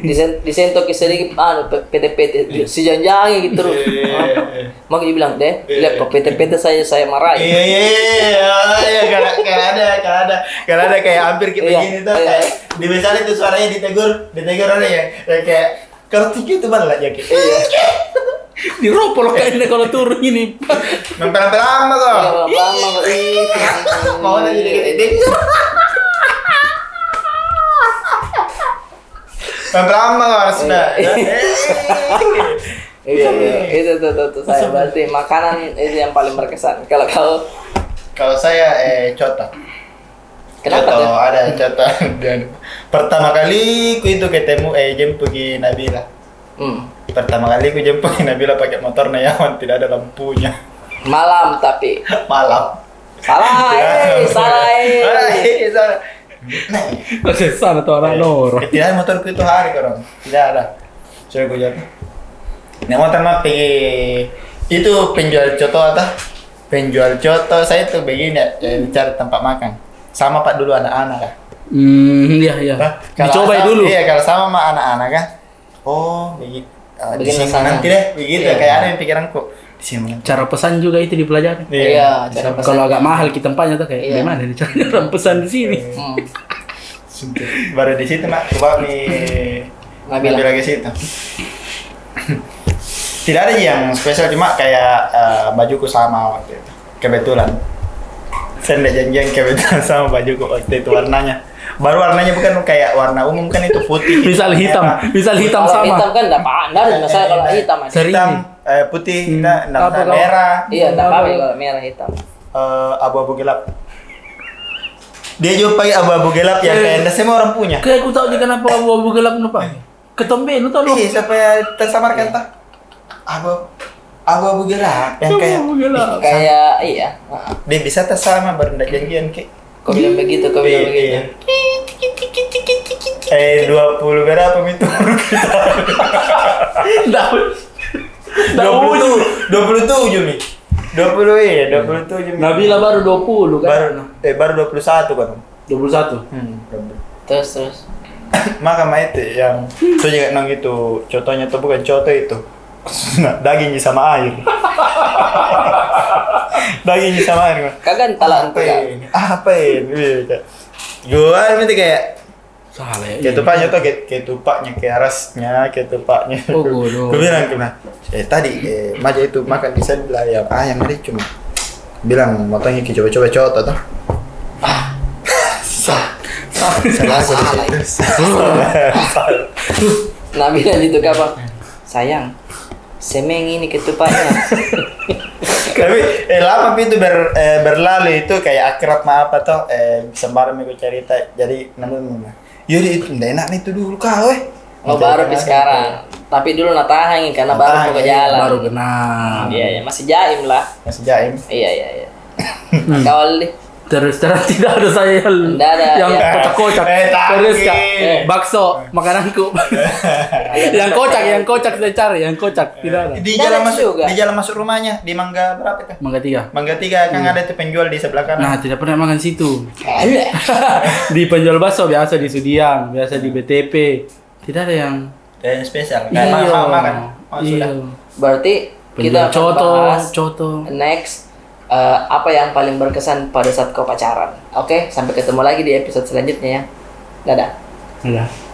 Disen-, disentok sedikit, anu, pe-, pete-pete. Sijanjangi gitu terus. Iya, iya, iya. Maka dia bilang, "Deh, lihat kok pete-pete saya, saya marahi." Iya, iya, iya, iya, iya, kalau, kalau ada, kalau ada, kalau ada kayak hampir kayak begini tuh, kayak di misalnya tuh suaranya ditegur, ditegur orang ya, ya kayak, kalau tinggi itu malah ya kayak. Iya. Diropol kayaknya kalau turun ini. Mempelan-pelan mah kok. Iya, pelan-pelan mah kok. Ih, mau lagi deh, deh. Mempelan mah kok harus sudah. Iya. Iya, iya. Itu tuh, tuh, tuh, saya berarti makanan itu yang paling berkesan. Kalau kau? Kalau saya, eh, coto. Kenapa tuh? Coto, ada coto. Dan pertama kali ku itu ketemu, eh, jemput ki Nabila. Hmm. Pertama kali ku jemput ki Nabila pakai motor Nayawan, tidak ada lampunya. Malam tapi. Malam. Salah, eh, salah, eh. Salah, eh, salah. Nah, masih sana tuh anak Noro. Tidak ada motorku itu hari, korang. Tidak ada. Coba ku jawab. Naik motor mah pergi itu penjual coto atau penjual coto saya tuh begini ya, cari tempat makan. Sama pak dulu anak-anak kah? Hmm, iya, iya. Dicobai dulu. Iya, kalau sama sama anak-anak kah? Oh, begini. Di sini nanti deh, begitu. Kayak ada yang pikiranku. Di sini nanti. Cara pesan juga itu dipelajari. Iya, cara pesan. Kalau agak mahal kita tempatnya tuh kayak, "Gimana nih caranya orang pesan di sini?" Baru di situ, Mak, coba mi Nabila ke situ. Tidak ada yang spesial, cuma kayak, eh, bajuku sama waktu itu. Kebetulan. Saya ndak janjian, kebetulan sama bajuku waktu itu warnanya. Baru warnanya bukan kayak warna umum kan, itu putih, hitam. Misal hitam, misal hitam sama. Kalau hitam kan ndak apa, ndak ada masalah kalau hitam. Hitam, eh, putih, ndak, ndak merah. Iya, ndak apa kalau merah hitam. Eh, abu-abu gelap. Dia juga pakai abu-abu gelap yang kayak ndak semua orang punya. Kayak aku tahu juga kenapa abu-abu gelap, kenapa? Ketombe, lu tahu lu? Iya, siapa yang tersamarkan, tah? Abu, abu-abu gelap, yang kayak, abu-abu gelap. Kayak, iya. Dia bisa tak sama, baru ndak janjian, Ki. Kau bilang begitu, kau bilang begitu. Iya. Eh, dua puluh berapa itu? Ndak. Dua puluh tujuh, dua puluh tujuh mi. Dua puluh, iya, dua puluh tujuh mi. Nabila baru dua puluh, kan? Baru, eh, baru dua puluh satu, kan? Dua puluh satu. Hmm, dua puluh. Terus, terus. Maka ma itu yang, so juga nang itu, cotonya tuh bukan coto itu. Daging sama air. Daging sama air. Kagak talan. Apa ini? Apa ini? Iya, Kak. Gua itu kayak salah ya, ketupaknya tuh, ke-, ketupaknya, ke arasnya, ketupaknya. Oh, bodoh. Ku bilang, ku bilang, "Eh, tadi, eh, maja itu makan di sebelah, ya, ayam ada cuma." Bilang, "Motongnya ki coba-coba coto tuh." Ah, sah. Sah. Salah, salah. Nah, bilang itu ke apa? "Sayang, semeng ini ketupaknya." Tapi, eh, lama pi itu ber-, eh, berlalu itu kayak akrab ma apa toh, eh, sembarang mi ku cerita. Jadi, namun, "Yudi, itu ndak enak itu dulu kau, eh." Oh, baru pi sekarang. Tapi dulu natahan karena baru mau ke jalan. Baru kenal. Iya, iya, masih jaim lah. Masih jaim. Iya, iya, iya. Kau, Aldi? Terus terang tidak ada saya yang kocak-kocak. Terus, Kak, bakso, makananku. Yang kocak, yang kocak saya cari, yang kocak. Tidak ada. Di jalan masuk, di jalan masuk rumahnya, di Mangga berapa itu? Mangga Tiga. Mangga Tiga, kan ada itu penjual di sebelah kanan. Nah, tidak pernah makan situ. Di penjual bakso biasa di Sudiang, biasa di B T P. Tidak ada yang, tidak ada yang spesial. Kayak mahal makan. Oh, sudah. Berarti Kita akan Coto, bahas coto. next, eh, apa yang paling berkesan pada saat kau pacaran. Oke, sampai ketemu lagi di episode selanjutnya ya. Dadah. Dadah.